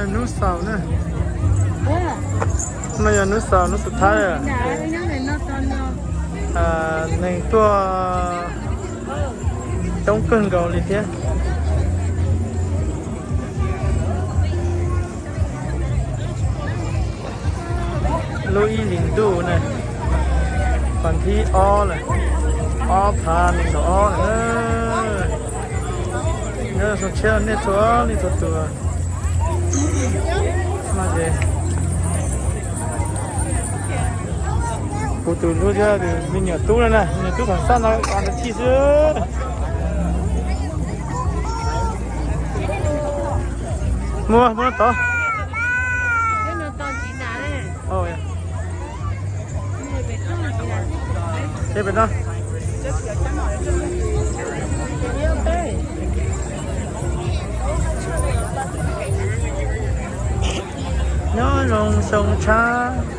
Hnub xaus na. No yog hnub xaus, hnub xub thaib. Neeg tuaj coob kawg nkaus li thiab. Lub ib hlis ntuj na, pas thib ob lawm, ob phav nees nkaum ob lawm. Nyob zoo tshiab nej txhua leej txhua tus. No ces kuv tus hlub thiab tus me nyuam tub no na, me nyuam tub thaum xab no qhov ntawd chij xwb. Muaj, muaj tod. Nyob zoo xyoo tshab.